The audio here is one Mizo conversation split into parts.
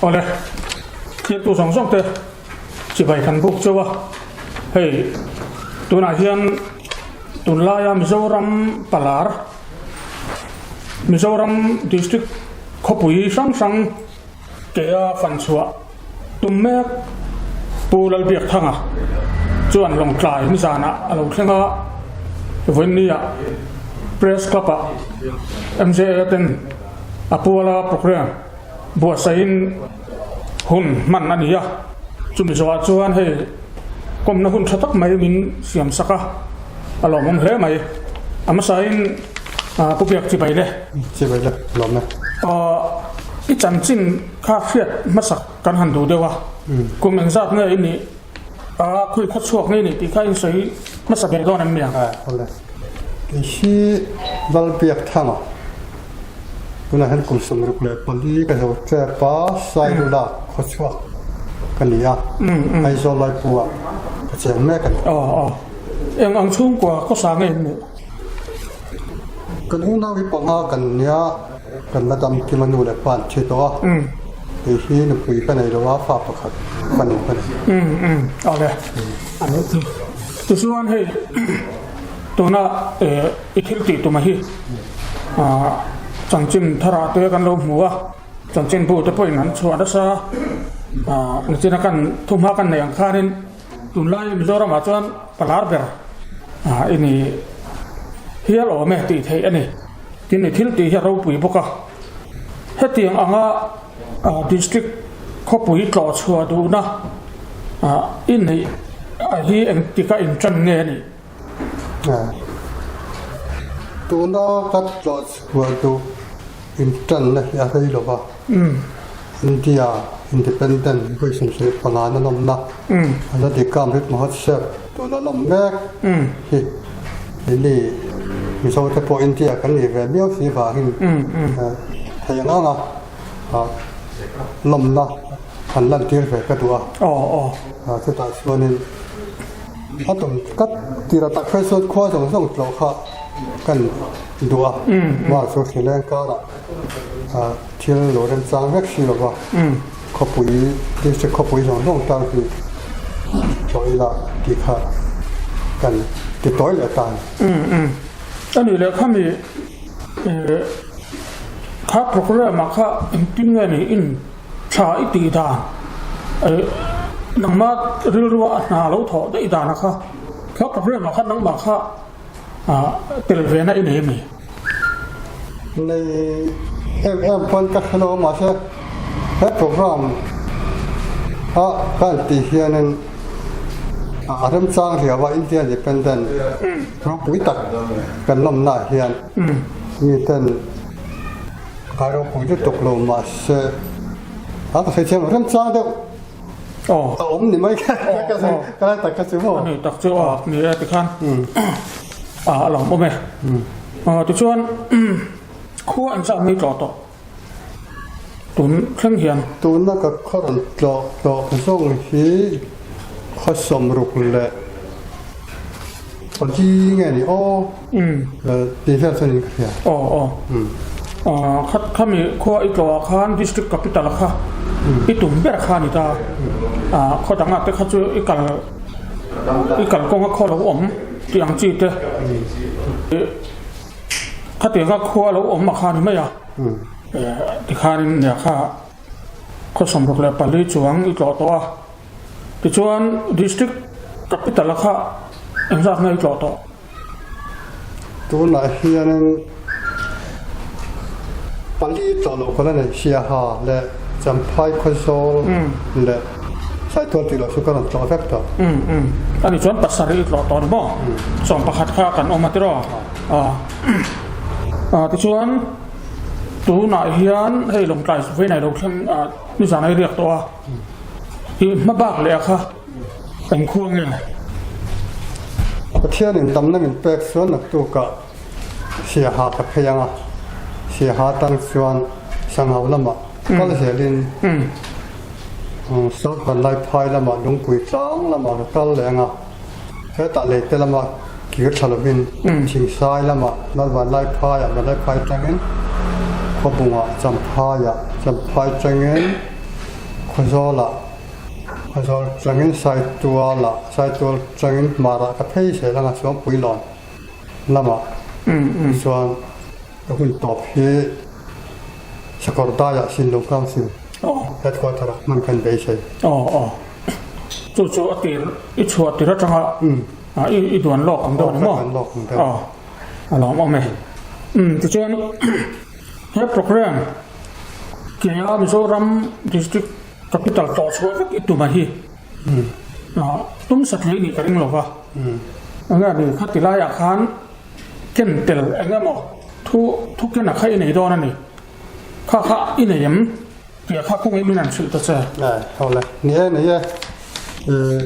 Awle, thiltu zawng zawng te chibai kan buk cheu a, hei tunah hian tunlaia Mizoram palar, Mizoram district khawpui hrang hrang kea fan chhuah tum mek Pu Lalbiakthanga chuan Lawngtlai nizanah a lo thleng a, vawiinniah Press Club-ah MJA ten a puala programme buatsaihin hun hman a ni a, chumi zawhah chuan hei kawmna hun tha tak mai min siam sak a, a lawmawm hle mai. A hmasain Pu Biak Chibai le. Chibai le, lawm e. I chanchin kha hriat hmasak kan han duh deuh a, kum engzat nge i nih a, khawi khaw chhuak nge i nih tih kha in sawi hmasa ber dawn em mi ang? Awle. Kei hi Lalbiakthanga. Tunah hian kum 64 ka zo tep a, Sairula khawchhuak ka ni a, Aizawl Laipuah ka cheng mek a ni. Aw aw, eng ang chhungkua khawsa nge in nih? Kan unau hi panga kan nia, kan la dam kim a nu leh pa an thi tawh a, kei hi nupui ka nei lo a, fa pakhat fanu ka nei. Aw le, tichuan hei tuna i thil tih tumah hi Chanchin tharah te kan lo hmu a, chanchin bu te pawhin an chhuah nasa a, nichina kan thuhma kan neih ang khanin tunlai Mizoramah chuan palar ber i ni hial awm e tih theih a ni. Tin i thil tih hi a ropui bawk a, hetiang anga district khawpui tlawh chhuah duhna i neih hi engtika intan nge a nih? Tuna ka tlawh chhuah duh inṭanna hi a rei lo va, India Independent vawi 75 na lawmna Azadi Ka Amrit Mahotsav tuna lawm mek hi keini Mizo te pawh India kan nih ve miau si vangin thei ang anga lawmna han lantir ve ka duh a, chutah chuanin. A tum kat tira tak phei chuan khua zawng zawng tlawh kha kan duh a, mah chu hrileng karah thil lo remchang vek si lova khawpui district khawpui zawng zawng tan hi tlawh ila tih kha kan ti tawi leh ta a ni. A nih leh khami kha programme ah kha engtin nge ni in Tha i tih dan, nangmah rilrua a hna lo thawh daih dan a kha, kha programme ah khan nangmah kha tel ve na i nei a mi? Nei em em pawn ka hre lo mahse he programme a ka han tih hianin a remchang riau a India Independent ropui tak kan lawmna ah hian miten Ka ropui lutuk lo mahse a ka sawi thiam remchang deuh a awm ni mai kha ka lai tak kha chu maw. Ani tak chu a ni e tikhan a lo awm e. Tichuan khua an chak mai tlawh tawh tun thleng hian. Tuna ka khaw rawn tlawh tawh zawng hi khaw 60 leh Pali nge ni aw tih vel chuan in ka hria. Aw aw. Khat khami khua i tlawh ah khan district capital kha i tum ber kha ni ta. Khaw dangah te kha chu i kal i kal kawnga khaw lo awm tih ang chi te. Khatianga khua lo awm a kha ni mai a. Tikhanin nia kha khaw 64 chuang i tlawh tawh a. Tichuan District Capital a kha engzat nge i tlawh tawh? Tunah hianin pali tlawh loh ka la nei Siaha leh Champhai Khawzawl leh Saitual tih loh chu ka rawn tlawh vek tawh. Ani chuan pasarih i tlawh tawh ni maw? 11 kha kan awm a tiraw? Tichuan tunah hian hei Lawngtlai Veinai lo thleng nizan a i riak tawh a. I hma bak leh a kha eng khua nge? Pathianin tamna min pek chuan naktukah Siaha ka phei ang a, Siaha atang chuan Sangau lamah kal zelin South Vanlaiphai lamah Lungpui tlang lamah ka kal leh ang a, hetah leite lama kir thla lovin Thingsai lamah Lal Vanlaiphaiah Vanlaiphai atangin Khawbungah Champhaiah Champhai atangin. Khawzawlah Khawzawl changin Saitualah Saitual changin Hmarah ka phei zel anga Suangpuilawn lamah chuan ka hun tawp hi Sakawrdaiah Sinlung Council Headquarter ah hman kan beisei. Aw aw. Chu chu a tir i chhuah tir atanga i duan lawk ang deuh a ni maw? Aw ka duan lawk ang deuh. Aw a lawmawm e. Umm tichuan he program kea Mizoram District Capital tawh chhuah vek i tum a hi tum satliah i nih ka ring lo va. Enge a ni kha ti laiah khan ken tel eng emaw thu thu ken a kha i nei dawn a ni. Kha kha i nei em? Tih kha kawngin min han hrilh ta che. Ae, ho le. Ni e, ni e. Ih,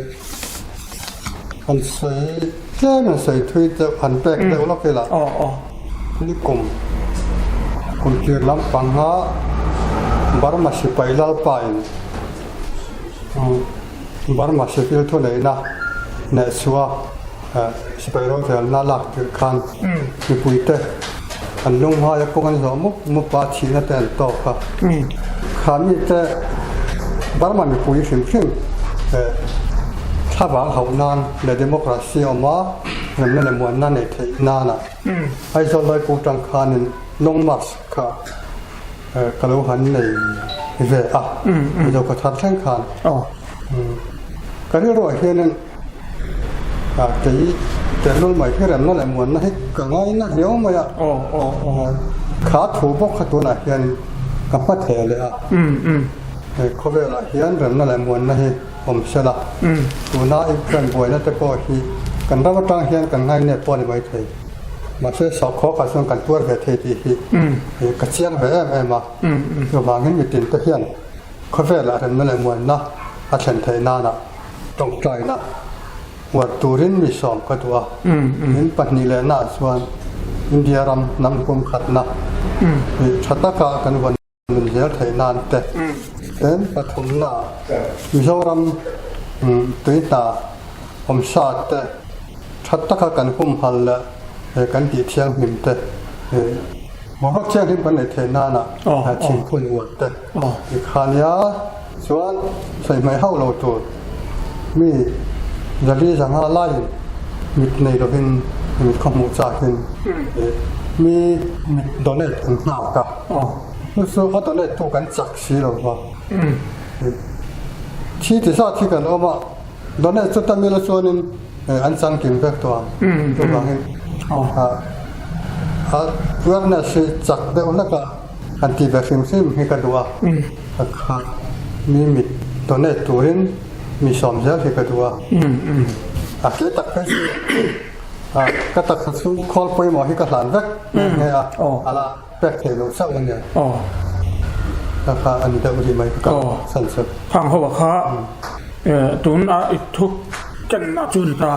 han sawi tlem han sawi thui deuh, han pek deuh lawk ila. Aw, aw. Ni kum, kum tir lampang a Burma sipai lalpa in Burma civil thuneihna nehchhuah sipai rorelna lak tirh khan mipuite an lunghai a kawng an zawh mup mup a, thihna te an tawk a. Kha mite Burma mipui hrim hrim thlavang hauh nan leh democracy awm a remna leh muanna neih theih nana Aizawl Laipu tang khanin Long March kha ka lo han nei ve a, Mizo ka thar thleng khan ka rilruah hianin kei tehlul mai hi remna leh muanna hi ka ngaina riau mai a, kha thu bawk kha tunah hian ka hma thei leh a, khawvelah hian remna leh muanna hi awm se la, tuna Ukraine buaina te pawh hi kan ram atang hian kan ngainep pawh a ni maithei. Mahse sawhkhawkah chuan kan tuar ve thei tih hi ka chiang ve em em a. Chuvangin mitin te hian khawvelah remna leh muanna a thlen theih nana tawngtaina uar turin mi sawm ka duh a. Min pahnihlehnah chuan India ram hnam pumkhatna hi tha taka kan vawn Min zel theih nan te ten pathumna Mizoram tui hna awmsa te tha taka kan humhal leh kan tih thianghlim te boruak thianghlim kan neih theih nana thingphun uar te ti kha nia chuan sawi hmaih hauh lo tur mi zali zanga laiin mit nei lovin mit khaw hmuh chakin mi mit donate an nghak a. Chu chu a donate tu kan chak si lo va. Thi ti zat hi kan awm a, donate chu Tamil a chuanin an changkim vek tawh ang. Chuvangin a awareness hi chak deuh hlek a han ti ve hrim hrim hi ka duh a. Kha mi mit donate turin mi sawm zel hi ka duh a. A hle tak phei chu ka taksa chhung khawl pawimawh hi ka hlan vek nghe nghe a, a la. Pek thei lo chauh a nia. Aw. Kha kha a ni deuh ri mai ka san chu. Khang ho a kha tun a i thu ken a chu ni ta.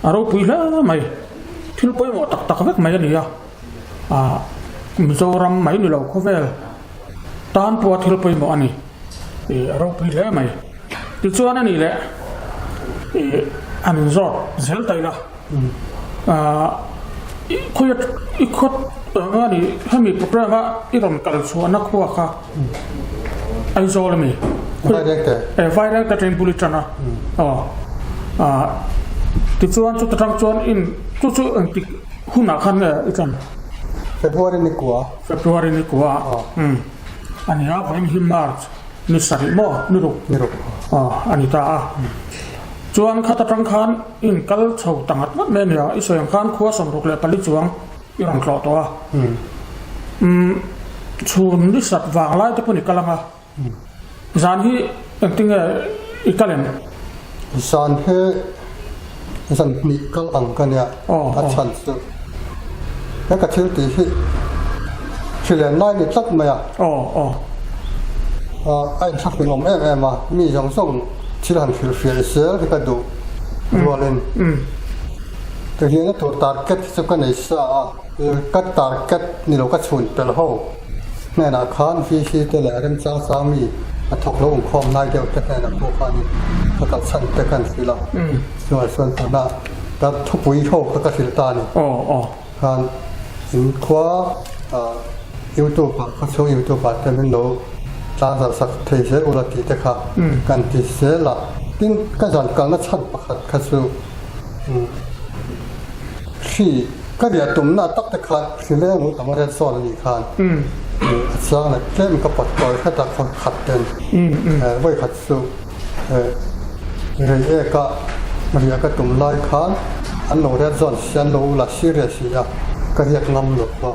A ropui hle mai. Thil pawimawh tak tak vek mai a ni a. Mizoram mai ni lo khawvel tan pawha thil pawimawh a ni. A ropui hle mai. Tichuan a nih leh an inzawt zel ta ila. I khawi i khawt eng a ni hemi program a i rawn kal chhuahna khua kha Aizawl a mi e Vairengte atangin bul i tan a aw tichuan chuta tang chuan in chu chu engtik hunah khan nge i tan February ni kua February ni kua a ni a vawiin hi March ni sarih maw ni ruk ni ruk aw a ni ta a Chuan khat atang khan i in kal chho ta ngat ngat mai a nia, i sawi ang khan khua 64 chuang i rawn tlawh tawh a. Umm chhun ni sat vang lai te pawn i kal ang a, zan hi engtinge i kal em? Zan hi zan hnih kal ang ka nia, a chhan chu he ka thil tih hi hrilen lai ni tlat mai a. A inthlakhlun awm em em a, mi zawng zawng thil han hrilhfiah zel hi ka duh rualin ka hian a tur target hi chu ka nei sa a, ka target ni lo ka chhun pelh ho hnenah khan VC te leh remchang sang mi a thawk lo awmkhawm nai deuh te hnenah pawh khanin ka kalchhan te ka han hrilh a, chuvang chuan tunah ka thupui ho kha ka hrilh ta a ni. Khan in khua ah youtube ah khaw chhung youtube ah te min lo tlangzarh sak thei zel ula tih te kha kan ti zel a. Tin, ka zan kalna chhan pakhat kha chu hri ka riah tumna tak te khan hri leng lo tam a ret zawn a nih khan a chiang leh tlem ka pawt tawi hret a khaw khat ten vawi khat chu rei eka riah ka tum lai khan an lo ret zawn si an lo la serious si a ka riak ngam lo a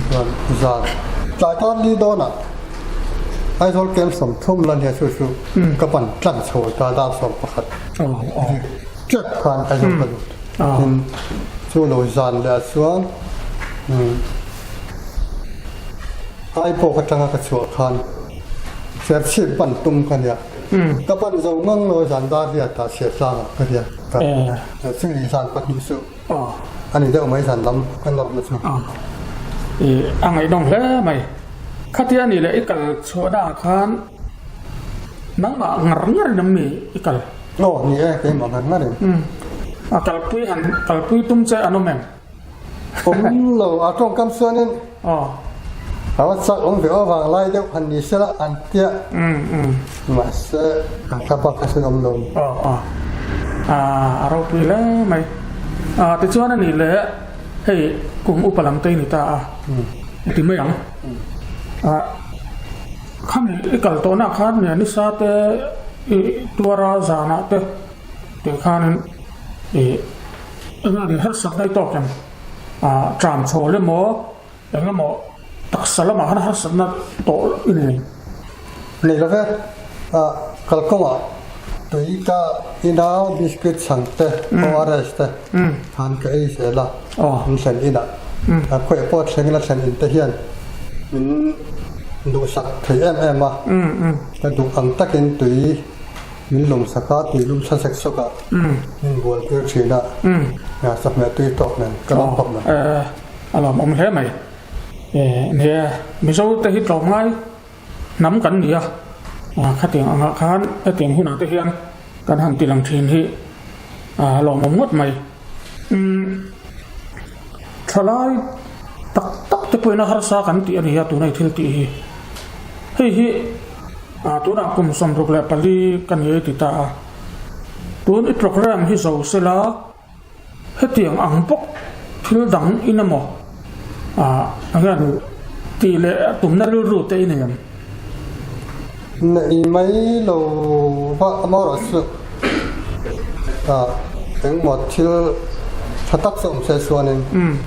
chuan zan tlai tan li dawnah Aizawl camp 30 la nia chu chu ka pan tlang chho ta dar 11 tep khan Aizawl ka lut tin chu lo zan leh ah chuan Aipawk atanga ka chhuah khan Serchhip ban tum ka nia ka ban zo ngang lo zan dar riat ah Chhiahtlang ah ka riat ta chumi zan pahnih chu a ni deuh mai zan lam ka nawrna chu. A ngaihnawm hle mai. Khatia ni leh i kal chhuahna ah khan nangmah ngar ngar in am mi i kal? Aw ni e, keimah ngar ngar in. A kalpui han kalpui tum che an awm em? Awm lo, a tawngkam chuanin a va chak awm ve aw vanglai deuh han ni sela an tia mahse a thla bak kha chuan awm lo. Aw aw a ropui hle mai. Tichuan a nih leh hei kum upa lam te i ni ta a ti mai ang. Khami i kal tawhna khan nia nisa te i tuara zanah te tih khanin i Eng eng harsatna i tawk em? Ah, tram chhawl emaw, eng emaw taksa lamah khan harsatna tawh i nei em? Nei lo ve. Ah, kalkawngah tui ka ina biscuit chhang te, ORS te khan ka ei zel a, min thlen inah. Khawiah pawh thleng ila thlen in te hian min duhsak thei em em a, ka duh ang takin tui Min lawm sak a, tui lum thla sek sawk a, min bual tir thin a, chawhmeh tui tawk nen ka lawm khawp mai. A lawmawm hle mai. Nia, Mizo te hi tlawmngai hnam kan ni a, khatiang angah khan hetiang hunah te hian kan han ti lang thin hi a lawmawm ngawt mai. Thalai tak tak te pawhin a harsa kan tih a ni a tuna i thil tih hi. Hei hi. Tunah kum 64 ka ni ei ti ta a, tun i program hi zo sela hetiang ang bawk thil dang in emaw hian tih leh a tumna rilru te i nei em? Nei mai lo va amaherawhchu engmaw thil tha tak chu awm se chuanin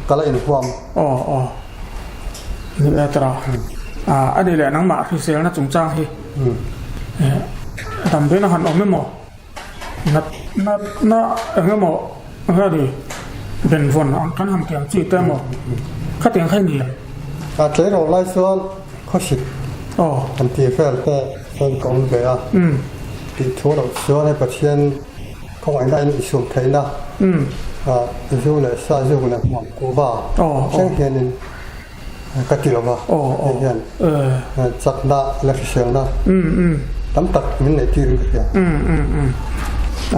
ka la inhuam. Aw aw. Ni e tara. A ni leh nangmah hriselna chungchang hi damdawiin a han awm emaw nat natna eng emaw nge ni benvawn ang kan han tiang chi te emaw khatiang kha i ni em? A tleirawl lai chuan khawsik han tih vel te chuan ka awm ve a, tih thu loh chuan hei Pathian Khawngaihna in insum theihna zu leh sa zuk leh hmuam kuhva thleng hianin ka ti lova, hei hian chakna leh hriselna tam tak min neih tir in ka hria.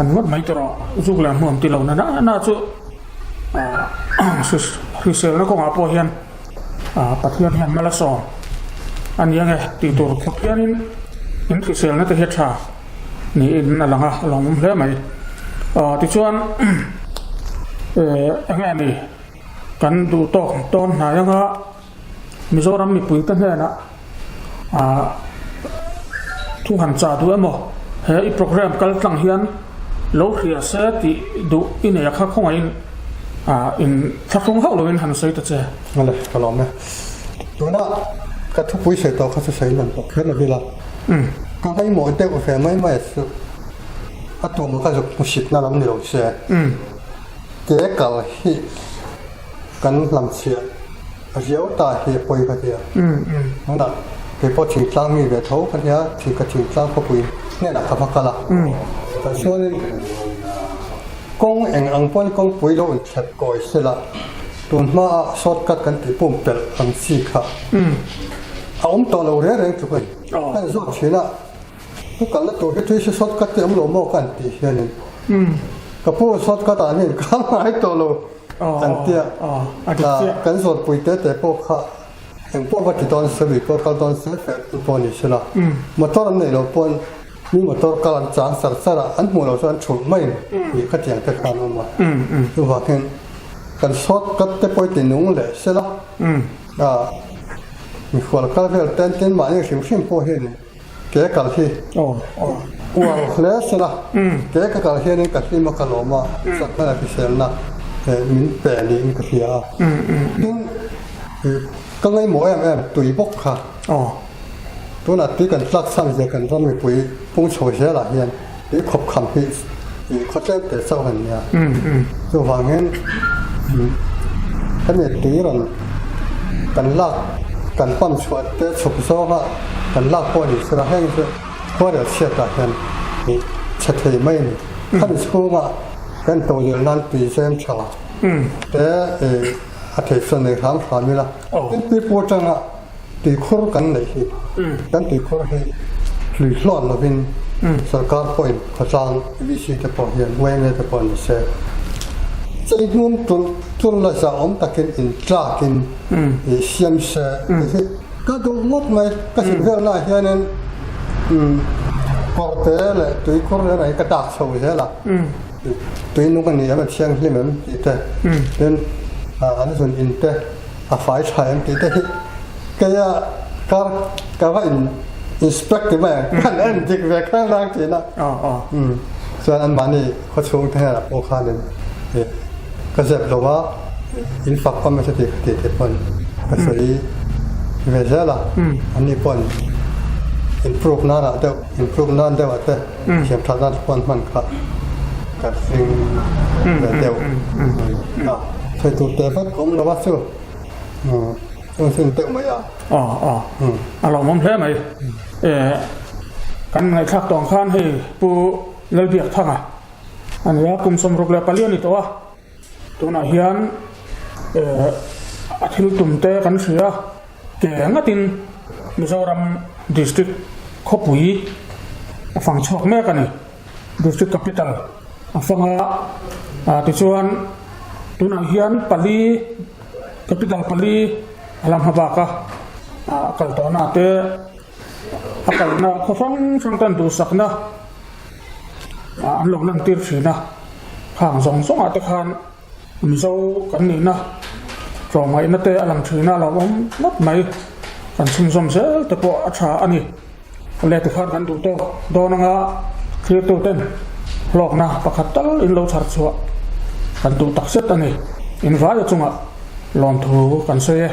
An ngawt mai tawh rawh, zuk leh hmuam ti lo na na chu hriselna kawngah pawh hian Pathian hian mal a sawm a ni ange tih tur khawp hianin in hriselna te hi a tha. Niin a lang a, a lawmawm hle mai. Tichuan eng nge ni kan duh tawk tawn hnai anga Mizoram mipuite hnenah thu han chah duh emaw he i program kal tlang hian lo hria se tih duh i nei a kha khawngaihin in thlahrung hauh loin han sawi ta che. Awle, ka lawm e. Tuna ka thupui sawi tawh kha chu sawi lan tawh kher lo ila. Ka ngaihmawh deuh ve mai mai a chu a tum ka zuk hmuhsitna lam ni lo se ke kal hi kan hlamchhiah riau ta hi a pawi ka ti a. Tunah kei pawh thingtlang mi ve tho ka nia, ka thingtlang khawpui hnenah ka va kal a. Tah chuanin kawng eng ang pawn kawngpui lo inthlep kawi sela tun hmaa shortcut kan tih pumpelh ang chi kha a awm tawh lo reng reng tluk a ni. Ka in zawt thin a, ka kalna tur hi tui si shortcut te awm lo maw ka han tih hianin ka pu shortcut ah hian ka ngai tawh lo kan tia, kan zawtpui te te pawh kha. Eng pawh va ti dawn se, lui pawh kal dawn se, feh tu pawh ni se la, motor an neih loh pawn mi motor kal an chang char char a, an hmuh loh chuan an thulh mai tih ka tiang te khan a awm a. Chuvangin kan short cut te pawh i ti nung leh se la, mikhual kal vel ten tin mahni hrim hrim pawh hian Ke kal hi uar hle se la, ke ka kal hianin ka hlim a ka lawm a, chakna leh hriselna min pe niin ka hria a. Tin, ka ngaihmawh em em tui bawk kha. Tunah tui kan tlak chhan zia kan ram mipui pung chho zelah hian tui khawp kham hi khaw tlem te chauh a nia. Chuvangin hemi tui rawn kan lak kan pump chhuah te chhuk zawnga kan lak pawh ni sela heng chu khuarel chhiatah hian ih chhe thei mai a ni. Khami chhunga kan todelh nan tui zem tha te ih a thei chuan nei hram hram ila tin tuipur atanga Tuikhur kan neih hi kan tuikhur hi hlui hlawt lovin sorkar pawhin khawtlang VC te pawh hian yma te pawh ni se chei hnum tulh tulh la zah awm takin in tlakin ih siam se tih hi ka duh ngawt mai. Ka hrilh velnaah hianin kawrte leh tuikhur reng reng hi ka dak chho zel a, tui nung a ni em a thianghlim em tih te tin an zun in te A fai tha em tih te hi keia kar ka va in inspect ti mai ang kan en dik ve kher nang tih na chuan an mahni khaw chhung te hnenah pawh khanin ka zep lo a in fak awm nasa tih ka tih te pawn ka sawi ve zel a anni pawn improve nan ah deuh improve nan deuh ah te thiam that nan te pawn hman kha ka ring ve deuh a. Sawi tur teh vek awm lo a chu chungchung deuh mai a. Aw aw a lawmawm hle mai. Kan ngaihthlak tawng khan hei Pu Lalbiakthanga a ni a, kum 64 a ni tawh a. Tunah hian a thil tum te kan hria ke ngatin Mizoram District khawpui a fang chhuak mek a ni. District Capital a fang a, tichuan tunah hian pali Capital pali a la hma bak a, a kal tawhna te a kalna khaw hrang hrang ten duhsakna an lo lantir thin a, khang zawng zawngah te khan Mizo kan nihna tlawmngaihna te a lang thin a, a lo awm ngawt mai. Kan chhunzawm zel te pawh a tha a ni. Awle tikhan kan duh tawk dawn anga thirtu ten hlawkna pakhat tal in lo chhar chhuah kan duh tak zet a ni. Invaia chungah lawmthu kan sawi e.